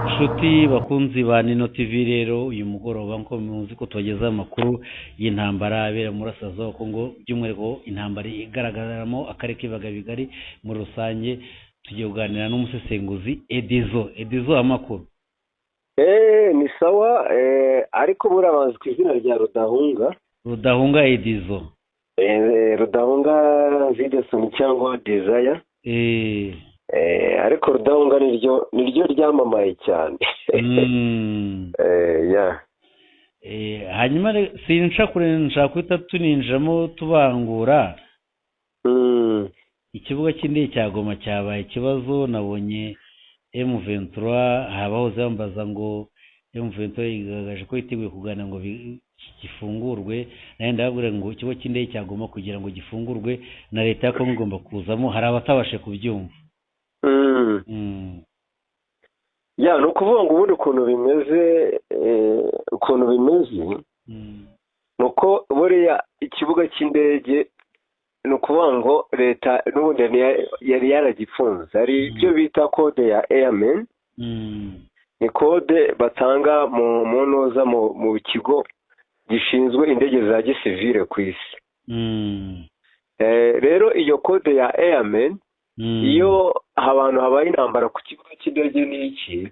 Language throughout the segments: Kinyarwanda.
Inshuti bakunzi ba Nino TV, rero uyu mugoroba nko muzi ko tubagezaho amakuru y'intambara abera mu burasirazuba bwa Kongo, by'umwihariko intambara igaragaramo akarere k'ibiyaga bigari muri rusange, tugiye kuganira n'umusesenguzi Edizo. Edizo, amakuru? Ni sawa, ariko buriya bazi ku izina rya Rudahunga. Rudahunga Edizo. Rudahunga Zidesoni cyangwa Desire. Ariko Rudahunga niryo ryamamaye cyane. Yeah. Hanyuma sinca kure, nshaka guhita tuninjiramo tubangura. Ikibuga cy'indege cya Goma cyabaye ikibazo. Nabonye M23 habahoze bambaza ngo M23 igaragaje ko yiteguye kuganira ngo gifungurwe, nayo ndababwira ngo ikigo cy'indege cya Goma kugira ngo gifungurwe na leta ya Kongo igomba kuzamo, hari abatabashe kubyumva. Ya, ni ukuvuga ngo ubundi ukuntu bimeze ni uko buriya ikibuga cy'indege, ni ukuvuga ngo leta n'ubundi yari yaragifunze. Hari ibyo bita code ya airmen. Ni code batanga mu ntuza mu kigo gishinzwe indege za gisivile ku isi. Rero iyo code ya airmen, iyo abantu habaye intambara ku kibuga cy'indege n'iki,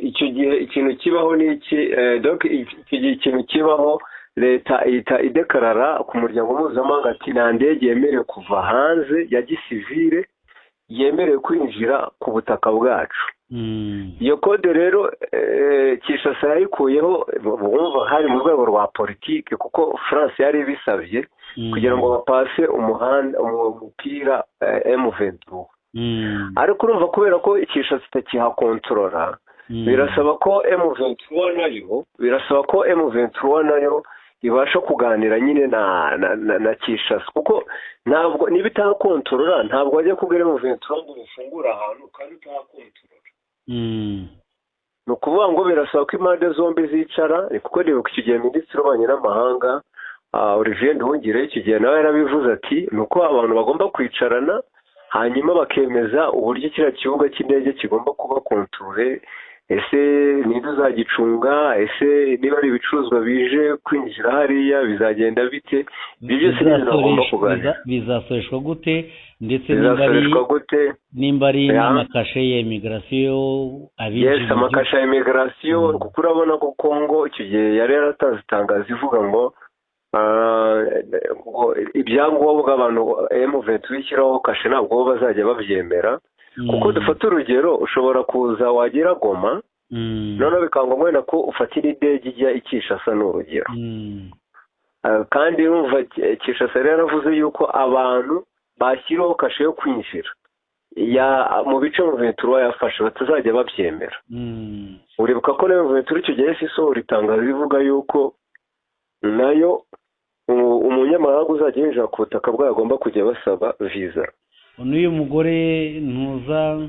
icyo gihe ikintu kibaho ni iki? Donc icyo gihe ikintu kibaho, leta ihita idekarara ku muryango mpuzamahanga ati nta ndege yemerewe kuva hanze ya gisivile yemerewe kwinjira ku butaka bwacu. Iyo code rero Kinshasa yayikuyeho, bumva hari mu rwego rwa politiki, kuko France yari ibisabye kugira ngo bapase umuhanda umupira M23. Ariko urumva, kubera ko Kinshasa itakihakontorora, birasaba ko M23 nayo ibasha kuganira nyine na Kinshasa, kuko ntabwo niba itahakontorora, ntabwo wajya kubwira M23 ngo ufungure ahantu kandi utahakontorora. Ni ukuvuga ngo birasaba ko impande zombi zicara, kuko nibuka icyo gihe minisitiri w'ububanyi n'amahanga Olivier Nduhungirehe, icyo gihe nawe yarabivuze ati ni uko abantu bagomba kwicarana, hanyuma bakemeza uburyo kiriya kibuga cy'indege kigomba kuba contrôlé. Ese ninde uzagicunga? Ese niba ari ibicuruzwa bije kwinjira hariya bizagenda bite? Ibyo byose ni ibintu bagomba kuganira. Bizasoreshwa gute, ndetse nimba ari Bizasoreshwa gute? nimba ari n'amakashe ya immigration abinjira Yes, amakashe ya immigration, kuko urabona ko Kongo icyo gihe yari yaratanze itangazo ivuga ngo ibyangombwa abantu M23 ishyiraho kashe ntabwo bo bazajya babyemera, kuko dufate urugero, ushobora kuza wagera Goma, noneho bikaba ngombwa wenda ko ufatira indege ijya i Kinshasa, ni urugero. Kandi urumva Kinshasa yari yaravuze yuko abantu bashyiraho kashe yo kwinjira ya mu bice M23 yafashe batazajya babyemera. Uribuka ko nayo M23 icyo gihe yahise isohora itangazo ivuga yuko nayo umunyamahanga uzajya yinjira ku butaka bwayo agomba kujya basaba visa. N'uyu mugore ntuza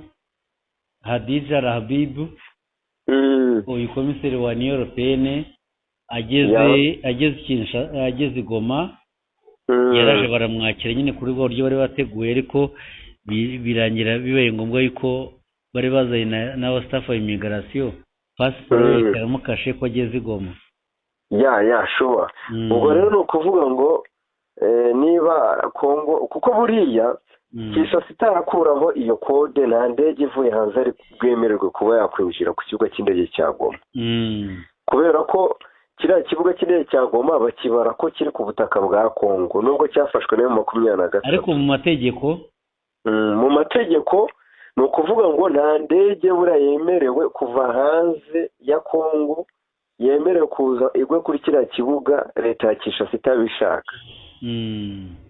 Hadija Lahbib, uyu komiseri wa Union Européenne, ageze i Goma, yaraje baramwakira nyine kuri bwa buryo bari bateguye, ariko birangira bibaye ngombwa yuko bari bazanye n'aba staff ya immigration, pasiporo iteramo kashe ko ageze i Goma. Ya, sure. Ubwo rero ni ukuvuga ngo niba Kongo, kuko buriya Kinshasa itarakuraho iyo code, nta ndege ivuye hanze ari bwemererwe kuba yakwinjira ku kibuga cy'indege cya Goma, kubera ko kiriya kibuga cy'indege cya Goma bakibara ko kiri ku butaka bwa Kongo nubwo cyafashwe na 23. Ariko mu mategeko? Mu mategeko ni ukuvuga ngo nta ndege buriya yemerewe kuva hanze ya Kongo yemerewe kuza igwe kuri kiriya kibuga leta ya Kinshasa itabishaka,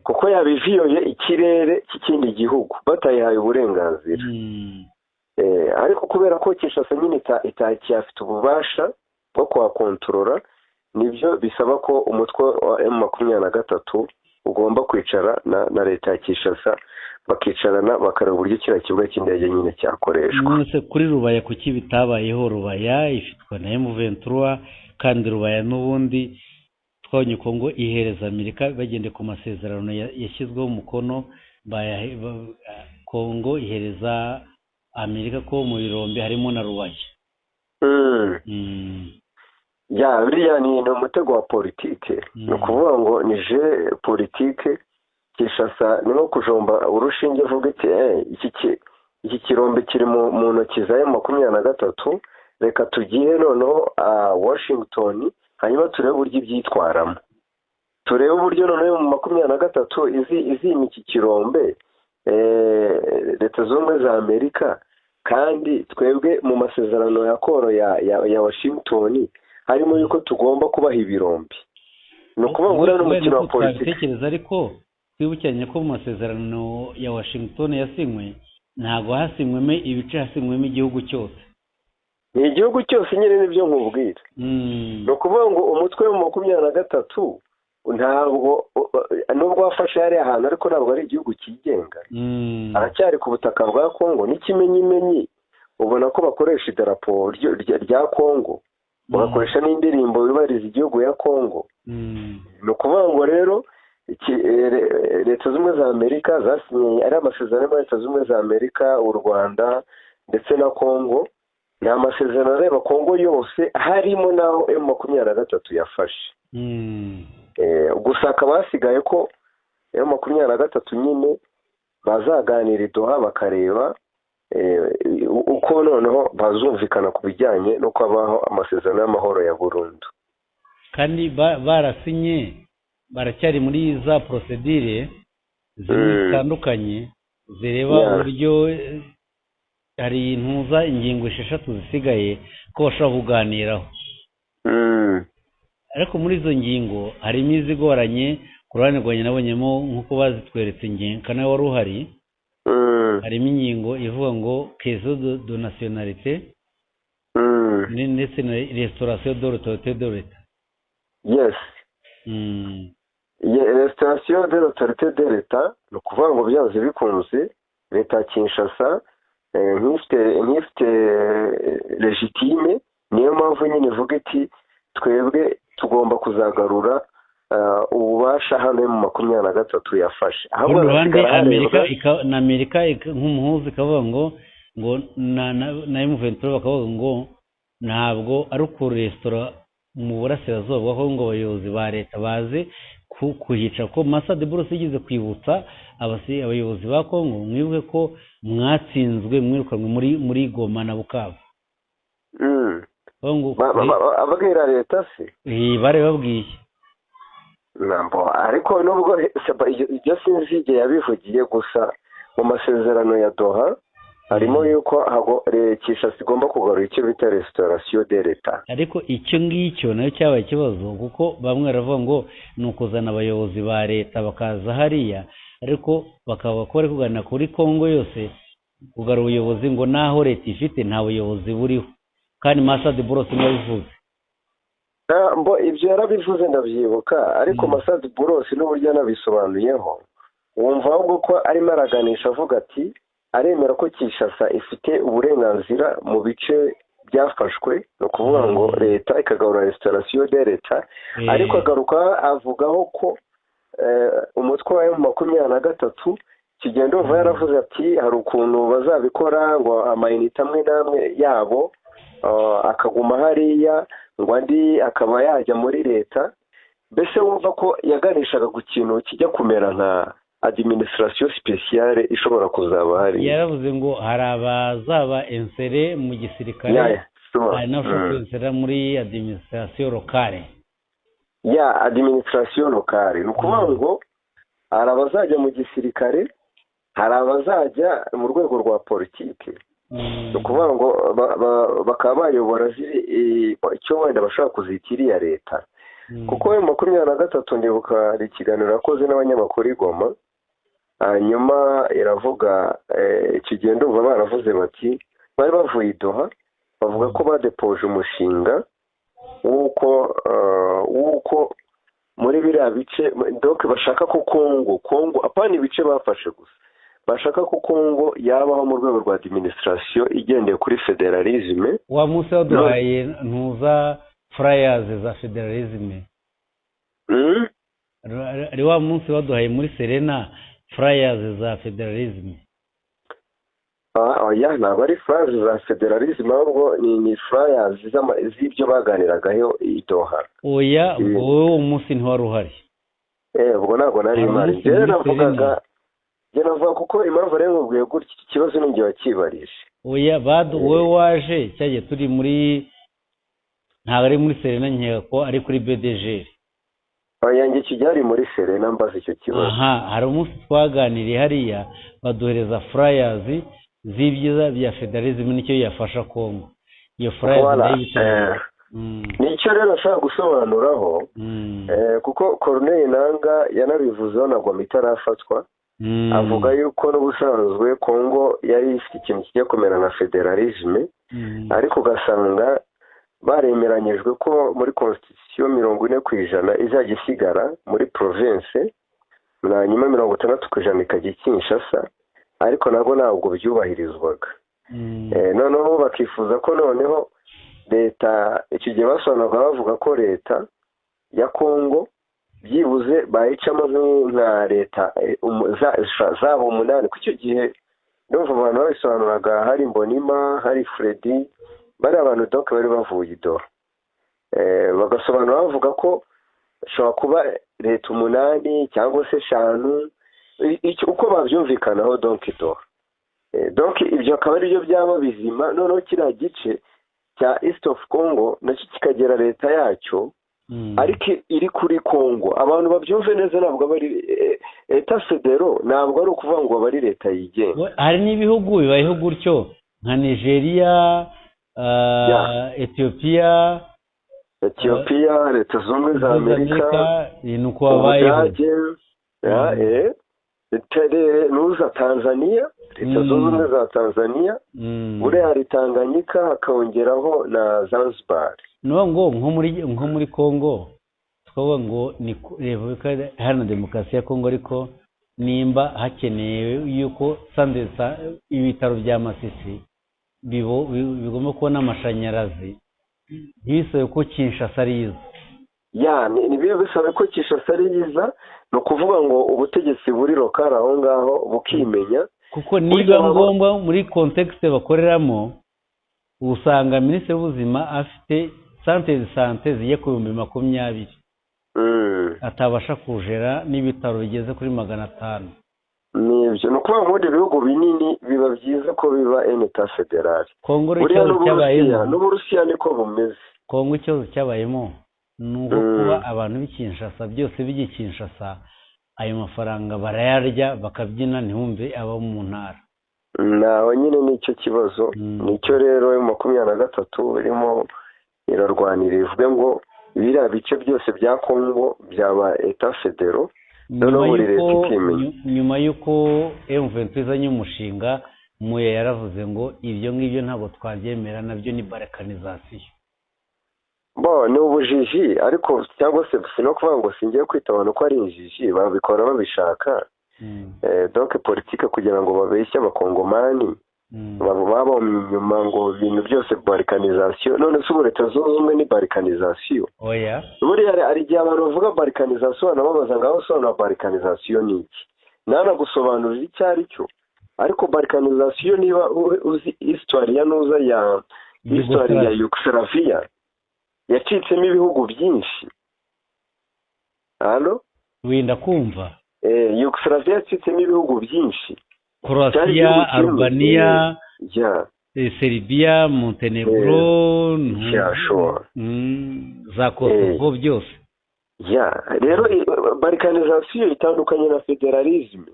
kuko yabiviyoye ikirere cy'ikindi gihugu batayihaye uburenganzira. Ariko kubera ko Kinshasa nyine itakiyafite ububasha bwo kuhakontorora, nibyo bisaba ko umutwe wa M23 ugomba kwicara na leta ya Kinshasa, bakicarana bakareba uburyo kiriya kibuga cy'indege nyine cyakoreshwa. None kuri Rubaya kuki bitabayeho? Rubaya ifitwa na M23, kandi Rubaya n'ubundi Twabonye Kongo ihereza Amerika bagende ku masezerano yashyizweho umukono, Kongo ihereza Amerika ko mu birombe harimo na Rubaya. Ya biriya ni umutego wa politike, ni ukuvuga ngo ni je politike. Kinshasa ni nko kujomba urushinge uvuga iti iki kirombe kiri mu ntoki za M23, reka tugiye noneho Washington, hanyuma turebe uburyo ibyitwaramo, turebe uburyo noneho mu 23 izima iki kirombe Leta Zunze Ubumwe za Amerika, kandi twebwe mu masezerano ya koro ya Washington harimo yuko tugomba kubaha ibirombe. Ni ukuvuga ngo uriya ni umukino wa politiki. Ariko twibukiranye ko mu masezerano ya Washington yasinywe ntabwo hasinywemo ibice, hasinywemo igihugu cyose. Ni igihugu cyose nyine, nibyo nkubwira. Ni ukuvuga ngo umutwe wa 23 ntabwo nubwo wafashe hariya ahantu, ariko ntabwo ari igihugu cyigenga, aracyari ku butaka bwa Kongo. N'ikimenyimenyi ubona ko bakoresha idarapo rya Kongo, bagakoresha n'indirimbo yubahiriza igihugu ya Kongo. Ni ukuvuga ngo rero Leta Zunze Ubumwe za Amerika zasinye ari amasezerano ya Leta Zunze Ubumwe za Amerika, u Rwanda ndetse na Kongo. Ni amasezerano areba Kongo yose, harimo n'aho M23 yafashe. Gusa hakaba hasigaye ko M23 nyine bazaganira i Doha, bakareba uko noneho bazumvikana ku bijyanye no kubaho amasezerano y'amahoro ya burundu. Kandi barasinye, baracyari muri za procedure zitandukanye zireba uburyo hari intuza ingingo 6 zisigaye ko bashobora kuganiraho. Ariko muri izo ngingo harimo izigoranye ku ruhande rwanjye nabonyemo nk'uko bazitweretse ingingo kana wari uhari. Harimo ingingo ivuga ngo question de nationalité ndetse na restauration de l'autorité de l'État. Yes. Restauration de l'autorité de l'État ni ukuvuga ngo byanze bikunze leta ya Kinshasa nk'ifite legitime, niyo mpamvu nyine ivuga iti twebwe tugomba kuzagarura ububasha hano mu 23 yafashe. Ahubwo ruhande Amerika na Amerika nk'umuhuza ikavuga ngo na M23 bakavuga ngo ntabwo ari ukuresitora mu burasirazuba bwa Kongo, abayobozi ba leta baze kuhica, ko Massad Boulos yigeze kwibutsa abayobozi ba Kongo, mwibuke ko mwatsinzwe mwirukanwe muri Goma na Bukavu. Ababwira leta se bari babwiye nambo, ariko nubwo ibyo sinzi igihe yabivugiye, gusa mu masezerano ya Doha harimo yuko Kinshasa igomba kugarura icyo bita restauration de l'État. Ariko icyo ngicyo nayo cyabaye ikibazo, kuko bamwe baravuga ngo ni ukuzana abayobozi ba leta bakaza hariya, ariko bakaba bari kuganira kuri Kongo yose kugarura ubuyobozi, ngo naho leta ifite nta buyobozi buriho, kandi Massad Boulos niwe wabivuze. Mbo ibyo yarabivuze ndabyibuka, ariko Massad Boulos n'uburyo yanabisobanuyeho wumva ahubwo ko arimo araganisha avuga ati aremera ko Kinshasa ifite uburenganzira mu bice byafashwe, ni ukuvuga ngo leta ikagarura restauration de l'État, ariko agaruka avugaho ko umutwe wa M23 kigenda uva yaravuze ati hari ukuntu bazabikora ngo amayinite amwe n'amwe yabo akaguma hariya, ngo andi akaba yajya muri leta. Mbese wumva ko yaganishaga ku kintu kijya kumera nka administration spéciale ishobora kuzaba hari. Yaravuze ngo hari abazaba insere mu gisirikare, hari n'abashobora insera muri administration locale. Ya administration locale ni ukuvuga ngo hari abazajya mu gisirikare, hari abazajya mu rwego rwa politike. Ni ukuvuga ngo bakaba bayobora icyo wenda bashobora kuzita iriya leta. Kuko M23 ndibuka ikiganiro yakoze n'abanyamakuru i Goma, hanyuma iravuga kigenda uva baravuze bati bari bavuye i Doha, bavuga ko badepoje umushinga w'uko muri biriya bice donc bashaka ko Kongo apana ibice bafashe gusa, bashaka ko Kongo yabaho mu rwego rwa administration igendeye kuri federalisme. Wa munsi waduhaye ntuza flyers za federalisme. Ari wa munsi baduhaye muri Serena flyers za federalism. Oya, ntabwo ari flyers za federalism, ahubwo ni flyers z'ibyo baganiragaho i Doha. Oya, wowe uwo munsi ntiwari uhari. Ubwo ntabwo nari mpari. Njyewe navugaga, njye navuga kuko impamvu rero nkubwiye gutya, iki kibazo ni njye wakibarije. Oya, wowe waje cyagiye turi muri, ntabwo ari muri Serena, nkeka ko ari kuri BDG. Oya, njye kijyari muri Serena mbaza icyo kibazo. Aha, hari umunsi twaganiriye hariya baduhereza flyers z'ibyiza bya federalism nicyo yafasha Kongo. Iyo flyers ndayibitse. Nicyo rero ashaka gusobanuraho, kuko Corneille Nanga yanabivuzeho na Goma itarafatwa, avuga yuko n'ubusanzwe Kongo yari ifite ikintu kijya kumera nka federalisme, ariko ugasanga baremeranyijwe ko muri constitution 40% izajya isigara muri province, hanyuma 60% ikajya i Kinshasa, ariko nabwo ntabwo byubahirizwaga. Noneho bakifuza ko noneho leta, icyo gihe basobanuraga bavuga ko leta ya Kongo byibuze bayicamo nka leta zabo 8. Kuko icyo gihe ndumva abantu babisobanuraga, hari Mbonima, hari Freddy, bari abantu donc bari bavuye i Doha. Bagasobanura bavuga ko ashobora kuba leta 8 cyangwa se 5, uko babyumvikanaho donc i Doha. Donc ibyo akaba ari byo byaba bizima. Noneho kiriya gice cya East of Congo nacyo kikagera leta yacyo, ariko iri kuri Kongo. Abantu babyumve neza, ntabwo bari eta federo, ntabwo ari ukuvuga ngo bari leta yigenga. Hari n'ibihugu bibayeho gutyo nka Nigeria, Ethiopia, Leta Zunze Ubumwe za Amerika, nuko babayeho. Nuza Tanzania, Leta Zunze Ubumwe za Tanzania, buriya hari Tanganyika, hakongeraho na Zanzibar. No ngo nko muri Kongo twavuga ngo ni Repubulika Iharanira Demokarasi ya Kongo, ariko nimba hakeneye yuko ibitaro bya Masisi bigomba kubona amashanyarazi, ntibisabe ko Kinshasa ari iza. Ya, ntibisabe ko Kinshasa ari iza, ni ukuvuga ngo ubutegetsi buri lokal aho ngaho bukimenya, kuko niba ngombwa muri context bakoreramo, usanga minisitiri w'ubuzima afite centre de santé zigiye ku 20,000, atabasha kujera n'ibitaro bigeze kuri 500. Nibyo, ni ukuvuga ngo ibihugu binini biba byiza ko biba état fédéral. Kongo ikibazo cyabayemo, n'Uburusiya niko bumeze. Kongo ikibazo cyabayemo ni uko kuba abantu b'i Kinshasa byose bijya Kinshasa, ayo mafaranga barayarya bakabyina ntihumve abo mu ntara. Naho nyine nicyo kibazo, nicyo rero 23 irimo irarwanira, ivuge ngo biriya bice byose bya Kongo byaba état fédéral. Nyuma y'uko M23 izanye umushinga, Muya yaravuze ngo ibyo ngibyo ntabwo twabyemera, nabyo ni balkanization. Bo ni ubujiji, ariko cyangwa se no kuvuga ngo singiye kwita abantu ko ari injiji, babikora babishaka. Donc politique kugira ngo babeshye abakongomani, babomye inyuma ngo ibintu byose balkanization. None se ubu Leta Zunze Ubumwe ni balkanization? Oya, buriya hari igihe abantu bavuga balkanization nababaza ngaho sobanura balkanization ni iki, nanagusobanurira icyo ari cyo. Ariko balkanization niba uzi histoire ya nuza ya histoire ya Yugoslavia yacitsemo ibihugu byinshi. Allo, winda kumva? Yugoslavia yacitsemo ibihugu byinshi, Croatia, Albania, Serbia, Montenegro, za Kosovo byose. Rero balkanization itandukanye na federalism.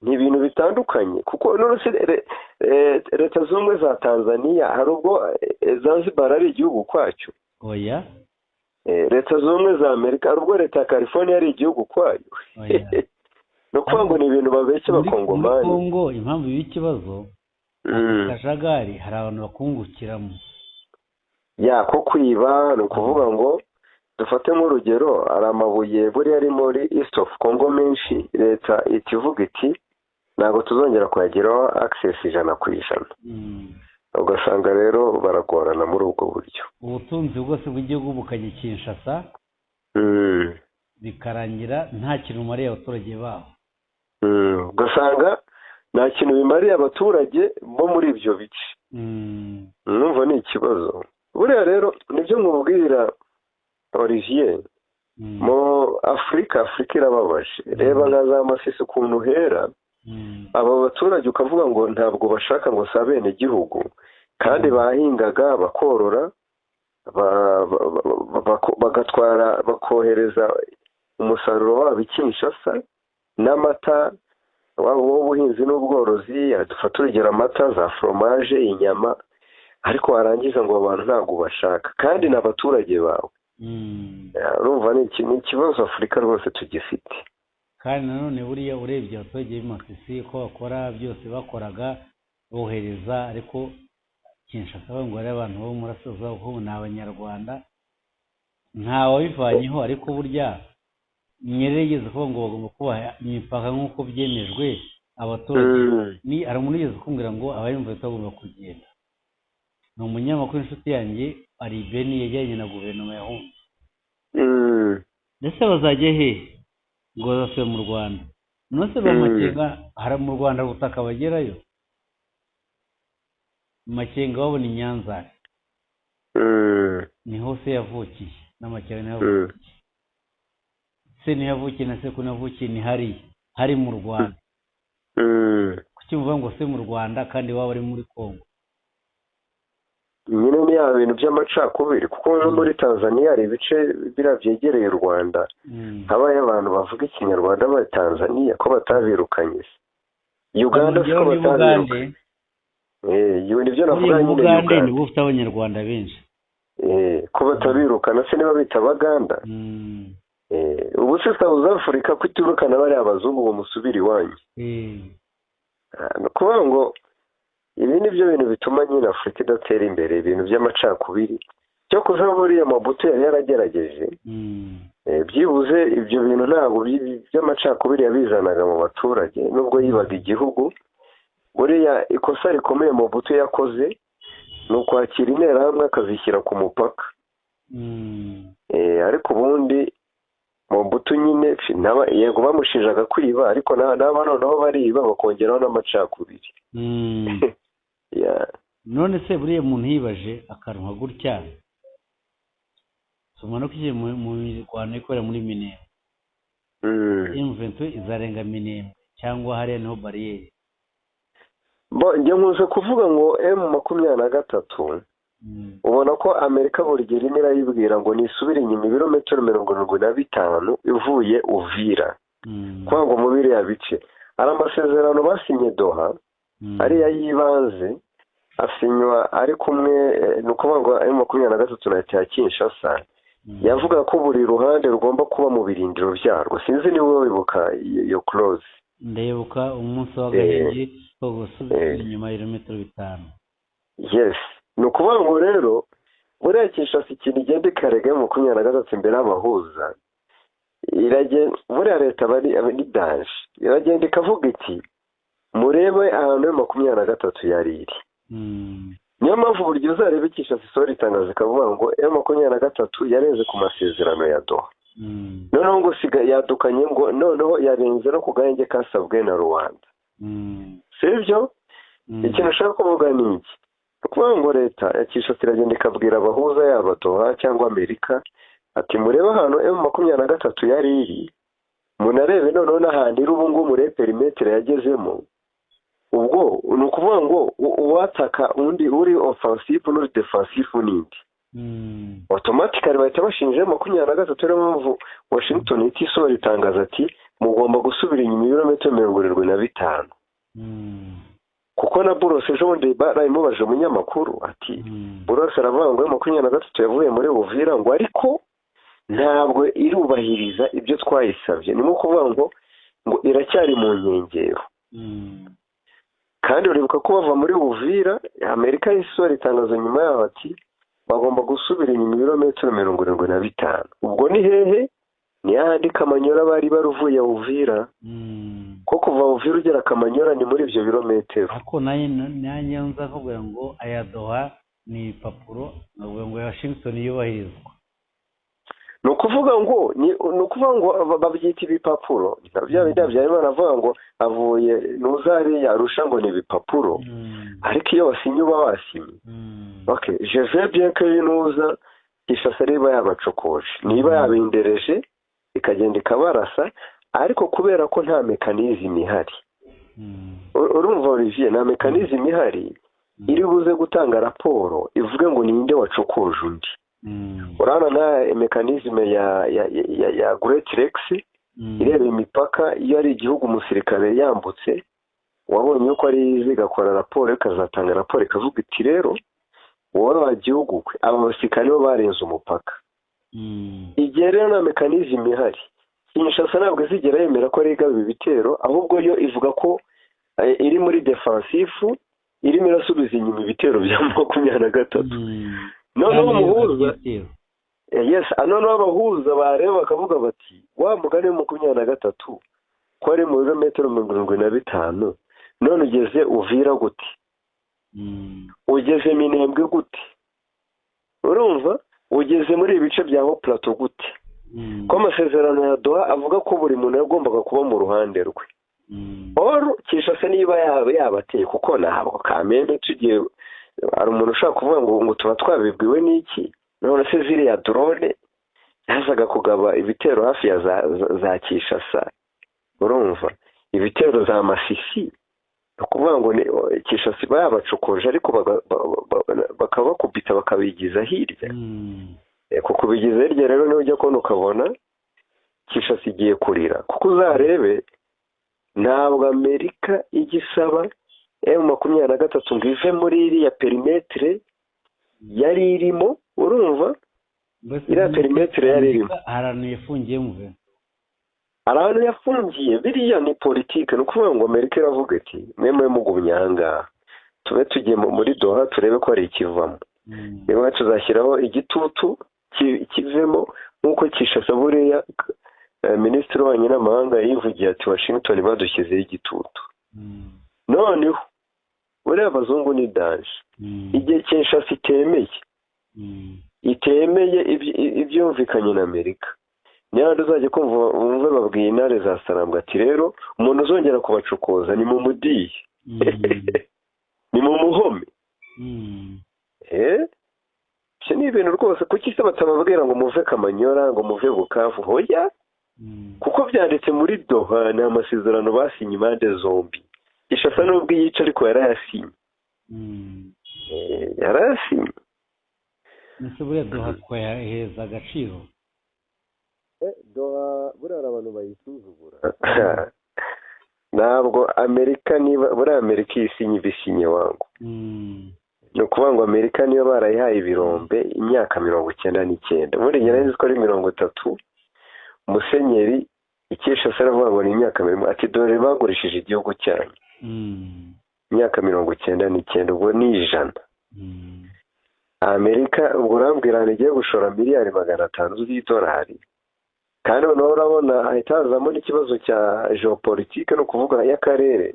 Ni ibintu bitandukanye, kuko none se Leta Zunze Ubumwe za Tanzania hari ubwo Zanzibar ari igihugu kwacyo? Oya. Leta Zunze Ubumwe za Amerika hari ubwo Leta ya California ari igihugu kwayo? Oya. No kuvuga ngo ni ibintu babeshye abakongomani. Muri Kongo impamvu y'ikibazo akajagari, hari abantu bakungukiramo ya ko kwiba. Ni ukuvuga ngo dufate nk'urugero, hari amabuye buriya ari muri East of Congo menshi, leta itivuga iti ntabwo tuzongera kuyageraho access 100%. Ugasanga rero baragorana muri ubwo buryo. Ubutunzi bwose bw'igihugu bukajya Kinshasa. Bikarangira nta kintu bimariye abaturage babo. Ugasanga nta kintu bimariye abaturage bo muri ibyo bice. Numva ni ikibazo. Buriya rero nibyo nkubwira Olivier, mu Afurika irababaje. Reba nka za Masisi ukuntu hera, aba baturage ukavuga ngo ntabwo bashaka ngo si abenegihugu, kandi bahingaga bakorora, bagatwara bakohereza umusaruro wabo i Kinshasa n'amata waba uw'ubuhinzi n'ubworozi, dufata urugero amata, za foromaje, inyama, ariko warangiza ngo abantu ntabwo bashaka kandi ni abaturage bawe. Urumva ni ikibazo Afurika rwose tugifite. Kandi nanone buriya urebye abaturage b'i Masisi ko bakora byose bakoraga bohereza, ariko Kinshasa ngo ari abantu bo mu Burasirazuba kuko ni Abanyarwanda, nta wabivanyeho. Ariko burya Nyerere yigeze kuvuga ngo bagomba kubaha imipaka nk'uko byemejwe abaturage. Ni hari umuntu wigeze kumbwira ngo abayumva bagomba kugenda, ni umunyamakuru inshuti yanjye ari i Beni, yajyanye na guverinoma yahunze. Ndetse bazajya he ngo bazasubire mu Rwanda? None se Makenga hari mu Rwanda ubutaka bagerayo? Makenga babona i Nyanza niho se yavukiye, n'Amakenga niho yavukiye, se niho yavukiye na sekuru yavukiye ni hariya hari mu Rwanda. Kuki muvuga ngo se mu Rwanda kandi waba ari muri Kongo? Nyine ni ya bintu by'amacakubiri, kuko no muri Tanzania hari ibice biriya byegereye u Rwanda habayo abantu bavuga Ikinyarwanda ba Tanzania ko batabirukanye. Uganda siko batabirukanye. Nibyo navuga nyine, Uganda nibo ufite Abanyarwanda benshi. Ko batabirukana se niba bita Abaganda? Ubu se South Africa kutirukana bariya abazungu ngo musubire iwanyu? Ni ukuvuga ngo ibi ni byo bintu bituma nyine Afurika idatera imbere, ibintu by'amacakubiri. Cyo kuva buriya Mobutu yari yaragerageje, byibuze ibyo bintu ntabwo by'amacakubiri yabizanaga mu baturage, nubwo yibaga igihugu. Buriya ikosa rikomeye Mobutu yakoze ni ukwakira interahamwe akazishyira ku mupaka. Ariko ubundi Mobutu nyine yego bamushinjaga kwiba, ariko n'aba noneho bariba bakongeraho n'amacakubiri. None se buriya umuntu yibaje akanwa gutya, tumanuka igihe mu mirwano ikorera muri Minembwe, M23 izarenga Minembwe cyangwa hariya niho bariyeri? Njye nkunze kuvuga ngo M23 ubona ko Amerika buri gihe irimo irayibwira ngo nisubire inyuma ibirometero 75 ivuye Uvira, kuko ngo mu biriya bice ari amasezerano basinye Doha, ariya y'ibanze asinywa ari kumwe, ni ukuvuga ngo M23 na leta ya Kinshasa yavuga ko buri ruhande rugomba kuba mu birindiro byarwo. Sinzi niba wibuka iyo clause. Ndibuka umunsi w'agahenge ko gusubira inyuma ibirometero 5. Yes, ni ukuvuga ngo rero buriya Kinshasa ikintu igenda ikarega M23 imbere y'abahuza, buriya leta ni danger, iragenda ikavuga iti murebe ahantu M23 yari iri. Niyo mpamvu buri gihe uzareba Kinshasa isohora itangazo ikavuga ngo M23 yarenze ku masezerano ya Doha. Noneho ngo yadukanye ngo noneho yarenze no ku gahenge kasabwe na Rwanda. Si ibyo? Ikintu ushaka kuvuga ni iki? Ukuvuga ngo leta ya Kinshasa iragenda ikabwira abahuza yaba Doha cyangwa Amerika ati murebe ahantu M23 yari iri, munarebe noneho n'ahantu iri ubu ngubu, murebe perimetere yagezemo. Ubwo ni ukuvuga ngo uwataka undi uri offensive n'uri defensive n'indi, automatically bahita bashinja M23. Niyo mpamvu Washington ihita isohora itangazo ati mugomba gusubira inyuma ibirometero 75. Kuko na Burose ejo bundi barabimubajije umunyamakuru ati Burose aravuga ngo M23 yavuye muri Uvira ngo ariko ntabwo irubahiriza ibyo twayisabye, ni nko kuvuga ngo iracyari mu nkengero. Kandi uribuka ko bava muri Uvira, Amerika isohora itangazo nyuma yaho ati bagomba gusubira inyuma ibirometero 75. Ubwo ni hehe? Ni hahandi Kamanyora bari baruvuye Uvira. Ko kuva Uvira ugera Kamanyora ni muri ibyo birometero. Ariko nanjye nza kuvuga ngo aya Doha ni ipapuro, navuga ngo Washington yubahirizwa. Ni ukuvuga ngo babyita ibipapuro, bya bindi Habyarimana avuga ngo avuye ntuzariya arusha ngo ni ibipapuro, ariko iyo wasinye uba wasinye. Okay, je veux bien que nuza Kinshasa niba yabacokoje, niba yabindereje ikagenda ikabarasa, ariko kubera ko nta mécanisme ihari, urumva Olivier, nta mécanisme ihari iri buze gutanga raporo ivuge ngo ninde wacokoje undi. Urabona na mécanisme ya Great Lakes ireba imipaka, iyo ari igihugu umusirikare yambutse, wabonye yuko ari izi, igakora raporo, ikazatanga raporo ikavuga iti rero wowe wa gihugu kwe aba basirikare nibo barenze umupaka. Igihe rero nta mécanisme ihari, Kinshasa ntabwo izigera yemera ko ari igaba ibitero, ahubwo yo ivuga ko iri muri défensif, irimo irasubiza inyuma ibitero bya 23. Noneho umuhuza, yes, noneho abahuza bareba bakavuga bati wa mugani wa 23 ko ari mu birometero 75, none ugeze Uvira gute, ugeze Minembwe gute, urumva ugeze muri ibi bice bya Plateau gute, ko amasezerano ya Doha avuga ko buri muntu yagombaga kuba mu ruhande rwe. Or Kinshasa niba yabateye, kuko ntabwo kamembe tugiye, hari umuntu ushaka kuvuga ngo tuba twabibwiwe n'iki? None se ziriya drone yazaga kugaba ibitero hafi ya za Kinshasa, urumva ibitero za Masisi, ni ukuvuga ngo Kinshasa iba yabacokoje, ariko bakabakubita bakabigiza hirya. Kuko kubigiza hirya rero niho ujya kubona ukabona Kinshasa igiye kurira, kuko uzarebe ntabwo Amerika ijya isaba M23 ngo ive muri iriya périmètre yari irimo, urumva iriya périmètre yari irimo. Hari ahantu yafungiye muve, hari ahantu yafungiye. Biriya ni politike, ni ukuvuga ngo Amerika iravuga iti mwe mugumye aha ngaha, tube tugiye muri Doha turebe ko hari ikivamo, niba tuzashyiraho igitutu kivemo, nk'uko Kinshasa buriya minisitiri w'ububanyi n'amahanga yivugiye ati Washington badushyizeho igitutu. Noneho buriya abazungu ni danger, igihe Kinshasa itemeye ibyumvikanye na Amerika, niyo uzajya kumva wumve babwiye intare za Sarambwe ati rero umuntu uzongera kubacokoza ni mu mudiye, ni mu muhome. Ibyo ni ibintu rwose, kuki se batababwira ngo muve Kamanyora, ngo muve Bukavu? Hoya, kuko byanditse muri Doha, ni amasezerano basinye impande zombi. Kinshasa nubwo iyica ariko yarayasinye, yarayasinye. Ese buriya Doha twayaheza agaciro? Doha buriya hari abantu bayisuzugura. Ntabwo Amerika, niba buriya Amerika isinye ibisinye wangu, ni ukuvuga ngo Amerika niyo barayihaye ibirombe imyaka 99, ubundi njye nari nzi ko ari 30. Musenyeri Kinshasa aravuga ngo ni imyaka 30, ati dore bagurishije igihugu cyanyu imyaka 99, ubwo ni 100. Amerika ubwo urambwira ahantu igiye gushora miliyari 500 z'idolari, kandi noneho urabona hahita hazamo n'ikibazo cya géopolitique, ni ukuvuga y'akarere.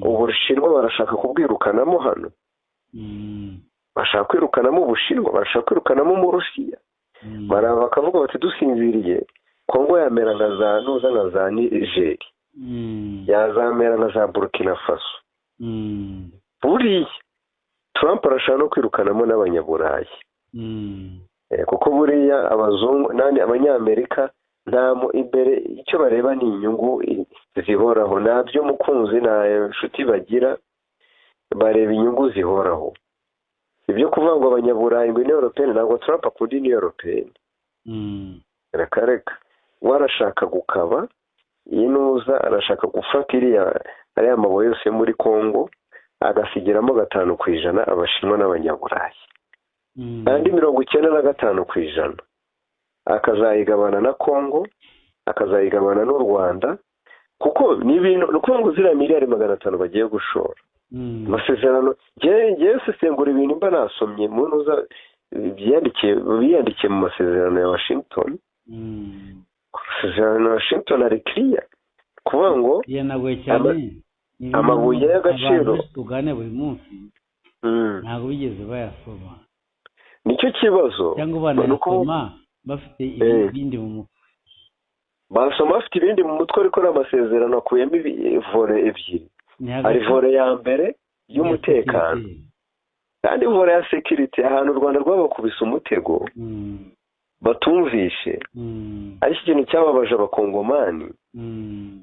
Ubushinwa barashaka kubwirukanamo hano, bashaka kwirukanamo Ubushinwa, barashaka kwirukanamo Umurusiya, bakavuga bati dusinziriye Kongo yamera nka za nuza, nka za Nigeri, yazamera nka za Burkina Faso. Buriya Trump arashaka no kwirukanamo n'Abanyaburayi, kuko buriya abazungu nani Abanyamerika nta imbere icyo bareba ni inyungu zihoraho, nta by'umukunzi nta nshuti bagira, bareba inyungu zihoraho. Ibyo kuvuga ngo Abanyaburayi ngo Union Européenne, ntabwo Trump akunda Union Européenne, reka reka. We arashaka gukaba iyi nuza, arashaka gufata iriya ariya mabuye yose yo muri Congo, agasigiramo 5% Abashinwa n'Abanyaburayi, andi 95% akazayigabana na Congo, akazayigabana n'u Rwanda, kuko ni ibintu, ni ukuvuga ngo ziriya miliyari 500 bagiye gushora, amasezerano, ngewe sesengura ibintu mba nasomye mu ntuza biyandikiye mu masezerano ya Washington. Amasezerano ya Washington ari kiriya, kuvuga ngo yanagoye cyane amabuye y'agaciro tugane buri munsi ntabwo bigeze bayasoma. Nicyo kibazo. Cyangwa banayasoma. Bafite ibindi mu mutwe. Basoma bafite ibindi mu mutwe, ariko n'amasezerano akuyemo volet ebyiri. Hari volet ya mbere y'umutekano, kandi volet ya sécurité, ahantu u Rwanda rwabakubise umutego batumvishe, ariko ikintu cyababaje Abakongomani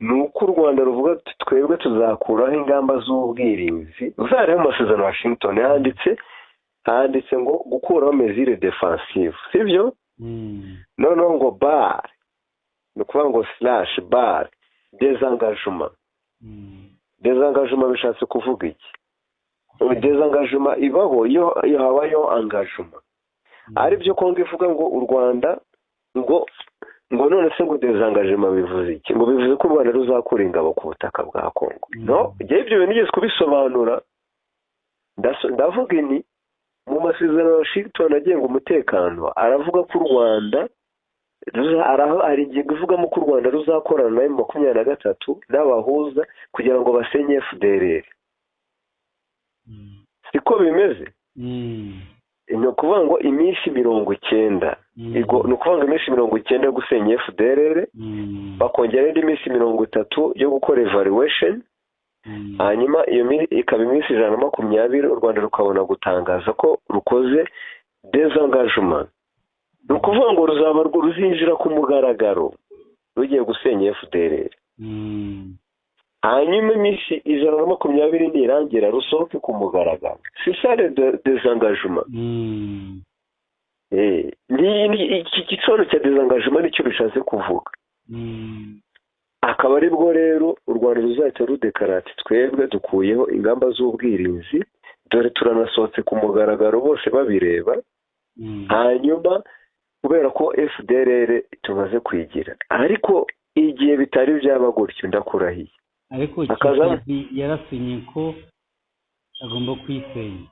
ni uko u Rwanda ruvuga twebwe tuzakuraho ingamba z'ubwirinzi. Uzarebe mu masezerano Washington handitse ngo gukuraho mesures défensives, sibyo? Noneho ngo barre, ni ukuvuga ngo slash barre désengagement. Désengagement bishatse kuvuga iki? Désengagement ibaho iyo habayeho engagement, aribyo Kongo ivuga ngo u Rwanda ngo none se ngo désengagement bivuze iki? Ngo bivuze ko u Rwanda ruzakura ingabo ku butaka bwa Kongo. No ibyo bintu nigeze kubisobanura, ndavuga ni mu masezerano ya Washington agenga umutekano, aravuga ko u Rwanda, hari ingingo ivugamo ko u Rwanda ruzakorana na M23 n'abahuza kugira ngo basenye FDLR. Siko bimeze? Ni ukuvuga ngo iminsi 90, ni ukuvuga ngo iminsi 90 yo gusenya FDLR, bakongera indi minsi 30 yo gukora evaluation, hanyuma iyo ikaba iminsi 120, u Rwanda rukabona gutangaza ko rukoze désengagement. Ni ukuvuga ngo ruzaba ruzinjira ku mugaragaro rugiye gusenya FDLR, hanyuma iminsi 120 nirangira rusohoke ku mugaragaro. C'est ça le désengagement. Iki gisobanuro cya désengagement nicyo bishatse kuvuga. Akaba aribwo rero u Rwanda ruzahita rudekara ati twebwe dukuyeho ingamba z'ubwirinzi, dore turanasohotse ku mugaragaro bose babireba, hanyuma kubera ko FDLR tumaze kwigira. Ariko igihe bitari byaba gutyo, ndakurahiye. Ariko Tshisekedi yarasinye ko agomba kuyisenya.